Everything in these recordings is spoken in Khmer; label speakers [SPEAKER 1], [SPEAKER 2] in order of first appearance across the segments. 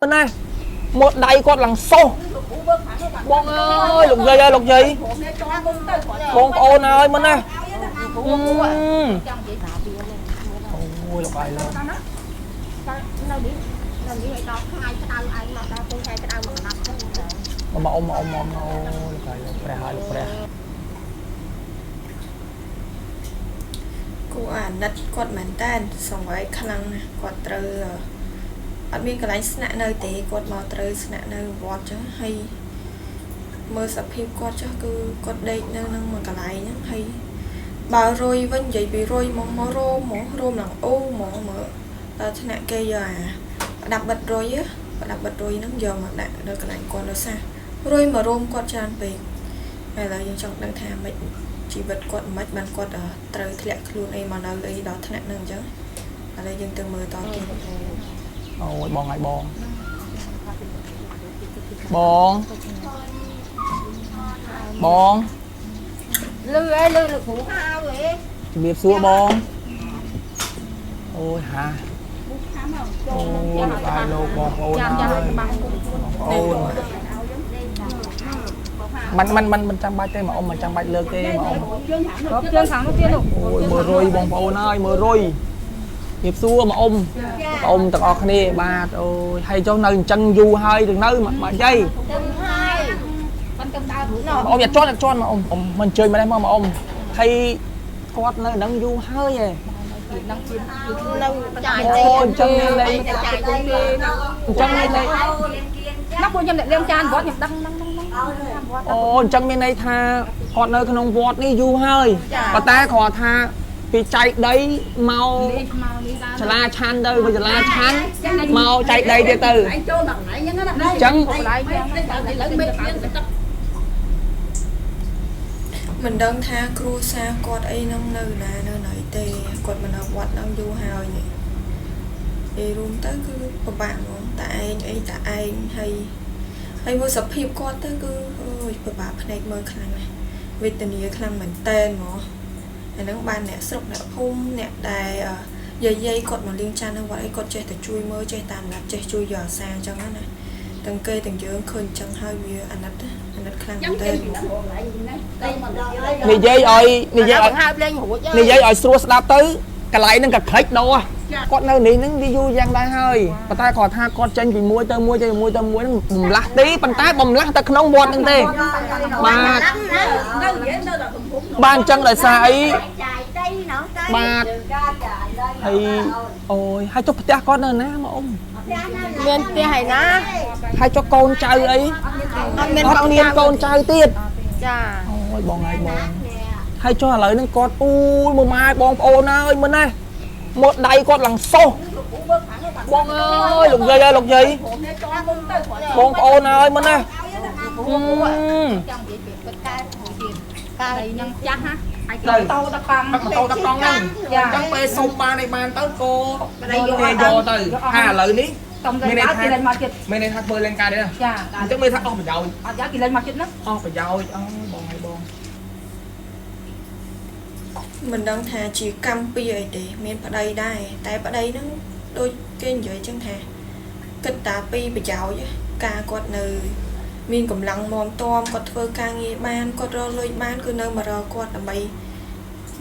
[SPEAKER 1] ណាមើលដៃគាត់ឡើងសុះបងអើយលោកយាយអើយលោកយាយបងប្អូនអើយមើលណាអូយលោកបាយលោក
[SPEAKER 2] នៅនេះនៅនេះឲ្យដល់ថ្ងៃក្តៅឯងមកដល់ពេលថ្ងៃក្តៅមកណាប់ទៅ
[SPEAKER 1] មកអ៊ំមកអ៊ំមកអូលោកបាយលោកព្រះហើយលោកព្រះ
[SPEAKER 3] គួរអាណិតគាត់មែនតើសង្វេគខ្លាំងណាស់គាត់ត្រូវអត់មានកន្លែងស្នាក់នៅទេគាត់មកត្រូវស្នាក់នៅវត្តចឹងហើយមើលសភាពគាត់ចុះគឺគាត់ដេកនៅនឹងមួយកន្លែងហ្នឹងហើយបើរុយវិញនិយាយពីរុយហ្មងមករោមហ្មងរោមឡើងអូហ្មងមើលដល់ថ្នាក់គេយកអាប្រដាប់បិទរុយប្រដាប់បិទរុយហ្នឹងយកមកដាក់នៅកន្លែងគាត់នៅសារុយមករោមគាត់ច្រើនពេកហើយឥឡូវយើងចង់ដឹងថាម៉េចជីវិតគាត់មិនបានគាត់ត្រូវធ្លាក់ខ្លួនអីមកនៅអីដល់ថ្នាក់ហ្នឹងអញ្ចឹងឥឡូវយើងទៅមើលតទៀត
[SPEAKER 1] អូយបងហើយបងបងបង
[SPEAKER 2] លឺអីលឺលោកគ្រូហៅអី
[SPEAKER 1] ជំរាបសួរបងអូយហាអូយលោកបាយលោកបងប្អូន
[SPEAKER 2] ចាំចាំ
[SPEAKER 1] ហើយ
[SPEAKER 2] បា
[SPEAKER 1] បងប្អូនមិនមិនមិនមិនចាំបាច់ទេមកអ៊ំមិនចាំបាច់លើកទេមកអ៊ំ
[SPEAKER 2] គ្រប់ជើងខាងនោះទៀតលោក
[SPEAKER 1] អូយមើលរុយបងប្អូនហើយមើលរុយជំរាបសួរមកអ៊ំអ៊ំទាំងអស់គ្នាបាទអូយហើយចុះនៅអញ្ចឹងយូរហើយទៅនៅមកយាយ
[SPEAKER 2] ទៅហើយមិនទៅដើររួចណោះ
[SPEAKER 1] មកអ៊ំយ៉ាជន់យ៉ាជន់មកអ៊ំអ៊ំមិនអញ្ជើញមកនេះមកមកអ៊ំហើយគាត់នៅនឹងយូរហើយឯង
[SPEAKER 2] នៅចាយ
[SPEAKER 1] អូអញ្ចឹងមានន័យ
[SPEAKER 2] ចាយទេ
[SPEAKER 1] អញ្ចឹងមានន័យ
[SPEAKER 2] ណាពួកខ្ញុំអ្នកលៀងចានវត្តខ្ញុំដឹងហ្នឹងហ្នឹង
[SPEAKER 1] អូអញ្ចឹងមានន័យថាគាត់នៅក្នុងវត្តនេះយូរហើយប៉ុន្តែគ្រាន់ថាពីចែកដីមកចលាឆាន់ទៅពីចលាឆាន់មកចែកដីទៀតទៅ
[SPEAKER 2] ឯងចូលដល់កន្លែងហ្នឹងណា
[SPEAKER 1] អញ្ចឹង
[SPEAKER 2] កន្លែងហ្នឹងឥឡូវមេឃៀងទឹក
[SPEAKER 3] មិនដឹងថាគ្រួសារគាត់អីហ្នឹងនៅណានៅណីទេគាត់មកនៅវត្តហ្នឹងយូរហើយនេះពេលរួមទៅគឺពិបាកហ្មងតែឯងអីតែឯងហើយហើយមើលសភាពគាត់ទៅគឺអូយពិបាកភ្នែកមើលខ្លាំងណាស់វេទនាខ្លាំងមែនតែនហ្មងអាហ្នឹងបានអ្នកស្រុកអ្នកភូមិអ្នកដែលយាយយាយគាត់មកលាងចាននៅវត្តអីគាត់ចេះតែជួយមើលចេះតាមឡាប់ចេះជួយយកអាសាអញ្ចឹងណាទាំងគេទាំងយើងឃើញអញ្ចឹងហើយវាអាណិតអាណិតខ្លាំងមែនតែនហ្មង
[SPEAKER 1] និយាយឲ្យនិយាយឲ្យ
[SPEAKER 2] ហើបលេងរួច
[SPEAKER 1] និយាយឲ្យស្រួលស្ដាប់ទៅកន្លែងហ្នឹងក៏ក្រិចដោះគាត់នៅនេះហ្នឹងវាយូរយ៉ាងដែរហើយប៉ុន្តែគាត់ថាគាត់ចេញពីមួយទៅមួយចេញពីមួយទៅមួយហ្នឹងបំលាស់ទេប៉ុន្តែបំលាស់តែក្នុងវត្តហ្នឹងទេបាទបាទអញ្ចឹងដោយសារអីបាទហើយអូយហើយចុះផ្ទះគាត់នៅណាមកអ៊ំ
[SPEAKER 2] មានផ្ទះហើយណា
[SPEAKER 1] ហើយចុះកូនចៅអី
[SPEAKER 2] អត់មាន
[SPEAKER 1] អត់មានកូនចៅទៀត
[SPEAKER 2] ចា
[SPEAKER 1] អូយបងហើយបងហើយចុះឥឡូវហ្នឹងគាត់អូយមើលម៉ែបងប្អូនអើយមើលណាមើលដៃគាត់ឡើងសុះបងអើយលោកយាយអើយលោកយាយបងប្អូនអើយមើលណា
[SPEAKER 2] ចង់និយាយពីពិតកែទៀតកែនឹងចាស់ណាហើយតោតកង់
[SPEAKER 1] ម៉ូតូដឹកកង់ហ្នឹង
[SPEAKER 2] ចា
[SPEAKER 1] អញ្ចឹងពេលសុំបានឯបានទៅក៏គេយកទៅហាឥឡូវនេះ
[SPEAKER 2] តំគេដល់គេលេងមកទៀត
[SPEAKER 1] មានន័យថាធ្វើលេងការទេណា
[SPEAKER 2] ចា
[SPEAKER 1] អញ្ចឹងមានថាអស់ប្រយោជន៍
[SPEAKER 2] អត់យ៉ាគេលេងមកទៀតណា
[SPEAKER 1] អស់ប្រយោជន៍អូបងហើយបង
[SPEAKER 3] មិនដឹងថាជាកម្មពីអីទេមានប្តីដែរតែប្តីហ្នឹងដូចគេនិយាយចឹងថាគិតតាពីប្រយោជន៍ការគាត់នៅមានកម្លាំងមាំទាំគាត់ធ្វើការងារបានគាត់រកលុយបានគឺនៅមករកគាត់ដើម្បី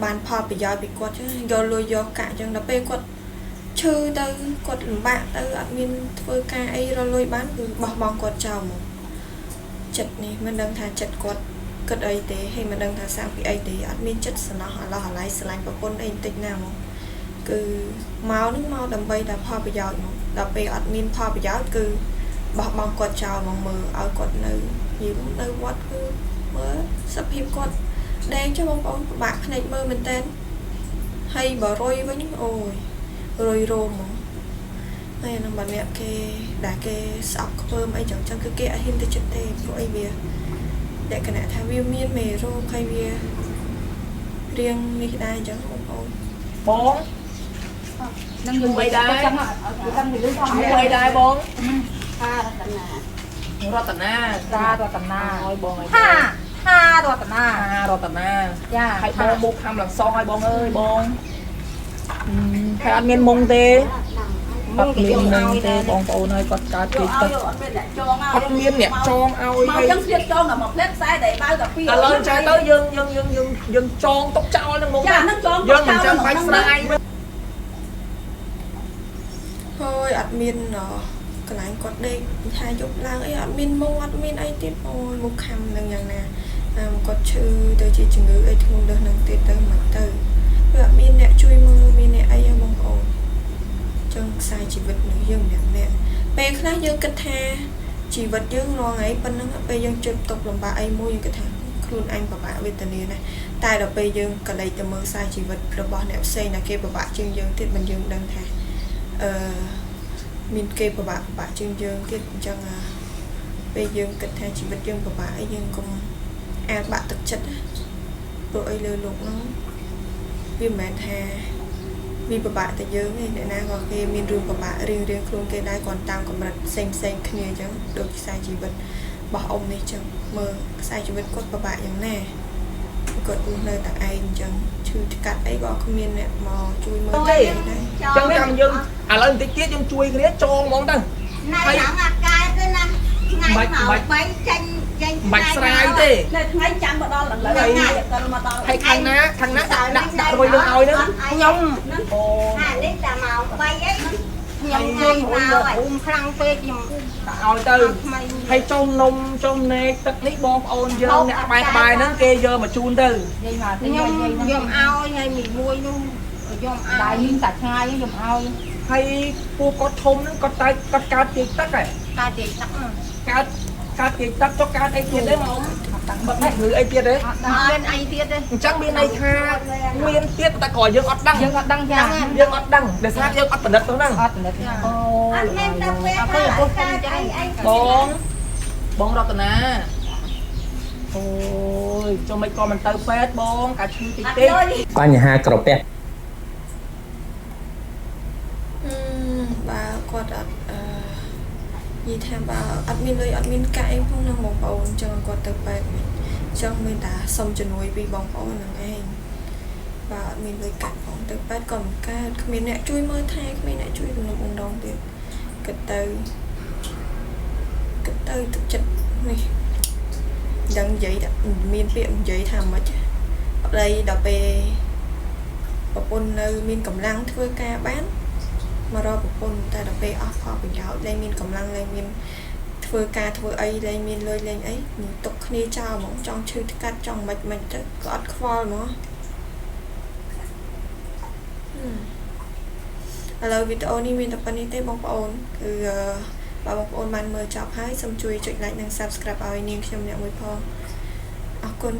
[SPEAKER 3] បានផលប្រយោជន៍ពីគាត់ចឹងយកលុយយកកាក់ចឹងដល់ពេលគាត់ឈឺទៅគាត់លំបាកទៅអត់មានធ្វើការអីរកលុយបានគឺបោះបង់គាត់ចោលមកចិត្តនេះមិនដឹងថាចិត្តគាត់គិតអីទេហើយមិនដឹងថាសាងពីអីទេអត់មានចិត្តសំណោះអាឡោះអាល័យស្រឡាញ់ប្រពន្ធអីបន្តិចណាមកគឺមកនឹងមកដើម្បីតែផលប្រយោជន៍មកដល់ពេលអត់មានផលប្រយោជន៍គឺបោះបង់គាត់ចោលមកមើលឲ្យគាត់នៅយូរនៅវត្តគឺមើលសភាពគាត់ដែងចុះបងប្អូនពិបាកភ្នែកមើលមែនតើហើយបើរុយវិញអូយរុយរោមហ្មងហើយអានឹងបើអ្នកគេដែលគេស្អប់ខ្ពើមអីចឹងចឹងគឺគេអត់ហ៊ានទៅចិត្តទេព្រោះអីវាលក្ខណៈថាវាមានមេរោគហើយវារៀងនេះដែរអញ្ចឹងបងប្អូន
[SPEAKER 1] បង
[SPEAKER 2] នឹងយើងបីដែរចឹងដឹងពីលឺ
[SPEAKER 1] ឈ្មោះអីដែរបង
[SPEAKER 2] ហារតនា
[SPEAKER 1] រតនា
[SPEAKER 2] ចារតនា
[SPEAKER 1] អើយបងអើយ
[SPEAKER 2] ហាហារតនា
[SPEAKER 1] ហារតនា
[SPEAKER 2] ចា
[SPEAKER 1] ហើយបងមកខំឡើងសងឲ្យបងអើយបងហើយអត់មានមុងទេ អត់មាននឹងទេបងប្អូនហើយគាត់កើតគេទឹក
[SPEAKER 4] អត់មានអ្នកចង
[SPEAKER 1] អត់មានអ្នកចងឲ្យ
[SPEAKER 4] មកចឹងស្លៀកចងតែមកផ្លែខ្សែតែបើតែពី
[SPEAKER 1] ឥឡូវចេះទៅយើងយើងយើងយើងយើងចងទុកចោលហ្នឹងហ្មង
[SPEAKER 4] ចាហ្នឹងចង
[SPEAKER 1] យើងមិនចាំបាច់ស្រាយវិញ
[SPEAKER 3] ហើយអត់មានកន្លែងគាត់ដេកថាយប់ឡើងអីអត់មានមុងអត់មានអីទៀតអូយមុខខំនឹងយ៉ាងណាតាមគាត់ឈឺទៅជាជំងឺអីធ្ងន់លើសនឹងទៀតទៅមិនទៅវាអត់មានអ្នកជួយមើលមានអ្នកអីហ៎បងប្អូនចឹងខ្សែជីវិតនឹងយើងម្នាក់ម្នាក់ពេលខ្លះយើងគិតថាជីវិតយើងរាល់ថ្ងៃប៉ុណ្ណឹងពេលយើងជិបຕົកលំបាកអីមួយយើងគិតថាខ្លួនឯងពិបាកវេទនាណាស់តែដល់ពេលយើងក៏លេចទៅមើលខ្សែជីវិតរបស់អ្នកផ្សេងដែលគេពិបាកជាងយើងទៀតមិនយើងដឹងថាអឺមានគេពិបាកពិបាកជាងយើងទៀតអញ្ចឹងពេលយើងគិតថាជីវិតយើងពិបាកអីយើងកុំអាលបាក់ទឹកចិត្តណាព្រោះអីលើលោកហ្នឹងវាមិនមែនថាវាពិបាកតែយើងទេអ្នកណាក៏គេមានរឿងពិបាករៀងរៀងខ្លួនគេដែរគ្រាន់តាមកម្រិតផ្សេងផ្សេងគ្នាអញ្ចឹងដូចខ្សែជីវិតរបស់អ៊ំនេះអញ្ចឹងមើលខ្សែជីវិតគាត់ពិបាកយ៉ាងណាគាត់រស់នៅតែឯងអញ្ចឹងឈឺថ្កាត់អីក៏គ្មានអ្នកមកជួយមើលទេដែរ
[SPEAKER 1] អញ្ចឹងចាំយើងឥឡូវបន្តិចទៀតយើងជួយគ្នាចងហ្មងទៅ
[SPEAKER 2] ណៃហ្នឹងអាកែទៅណាថ្ងៃមកបីចេញចេញ
[SPEAKER 1] មិនបាច់ស្រាយទេ
[SPEAKER 4] នៅថ្ងៃចាំមកដល់ឥឡូវថ្ងៃដល់មកដល់
[SPEAKER 1] ហើយខាងណាខាងណាដាក់ដាក់ដាក់រួយលើឲ្យហ្នឹង
[SPEAKER 2] ខ្ញុំ
[SPEAKER 1] អូ
[SPEAKER 2] អានេះតែមកបីអីខ្ញុំថ្ងៃមកអ៊ំខ្លាំងពេកខ្ញុំ
[SPEAKER 1] ដាក់ឲ្យទៅហើយចុះនំចុះណែកទឹកនេះបងប្អូនយើងអ្នកក្បែរក្បែរហ្នឹងគេយកមកជូនទៅ
[SPEAKER 2] ខ្ញុំយកឲ្យហើយមីមួយនោះយកឲ្យ
[SPEAKER 5] ដៃនេះតែថ្ងៃខ្ញុំឲ្យ
[SPEAKER 1] ហើយពួកគាត់ធំហ្នឹងគាត់តែគាត់កើតទាយទឹកហ៎
[SPEAKER 2] កើតទាយទឹក
[SPEAKER 1] កើតកើតទាយទឹកចុះកើតអីទៀតទេមកអ៊ំបាត់នេះឬអីទៀតទេ
[SPEAKER 2] អត់មានអីទៀតទេ
[SPEAKER 1] អញ្ចឹងមានន័យថាមានទៀតតែក៏យើងអត់ដឹង
[SPEAKER 5] យើងអត់ដឹងចា
[SPEAKER 1] យើងអត់ដឹងដោយសារយើងអត់ពិនិត្យទៅហ្នឹង
[SPEAKER 5] អត់ពិនិត្យ
[SPEAKER 1] អូ
[SPEAKER 2] អត់មានទៅពេលកើតអីអី
[SPEAKER 1] បងបងរតនាអូយចុះមិនក៏មិនទៅពេទ្យបងកាឈឺតិចតិច
[SPEAKER 6] បញ្ហាក្រពះ
[SPEAKER 3] បើគាត់អត់អឺនិយាយថាបើអត់មានលុយអត់មានកាក់អីផងនឹងបងប្អូនចឹងគាត់ទៅពេទ្យមិនចឹងមានតែសុំជំនួយពីបងប្អូនហ្នឹងឯងបើអត់មានលុយកាក់ផងទៅពេទ្យក៏មិនកើតគ្មានអ្នកជួយមើលថែគ្មានអ្នកជួយទំនុកបំរុងទៀតគិតទៅគិតទៅទឹកចិត្តនេះដឹងនិយាយមានពាក្យនិយាយថាម៉េចប្តីដល់ពេលប្រពន្ធនៅមានកម្លាំងធ្វើការបានមករកប្រពន្ធតែដល់ពេលអស់ផលប្រយោជន៍លែងមានកម្លាំងលែងមានធ្វើការធ្វើអីលែងមានលុយលែងអីទុកគ្នាចោលហ្មងចង់ឈឺថ្កាត់ចង់មិនមិនទៅក៏អត់ខ្វល់ហ្មងឥឡូវវីដេអូនេះមានតែប៉ុណ្្នេះទេបងប្អូនគឺបើបងប្អូនបានមើលចប់ហើយសូមជួយចុច like និង Subscribe ឲ្យនាងខ្ញុំអ្នកមួយផងអរគុណ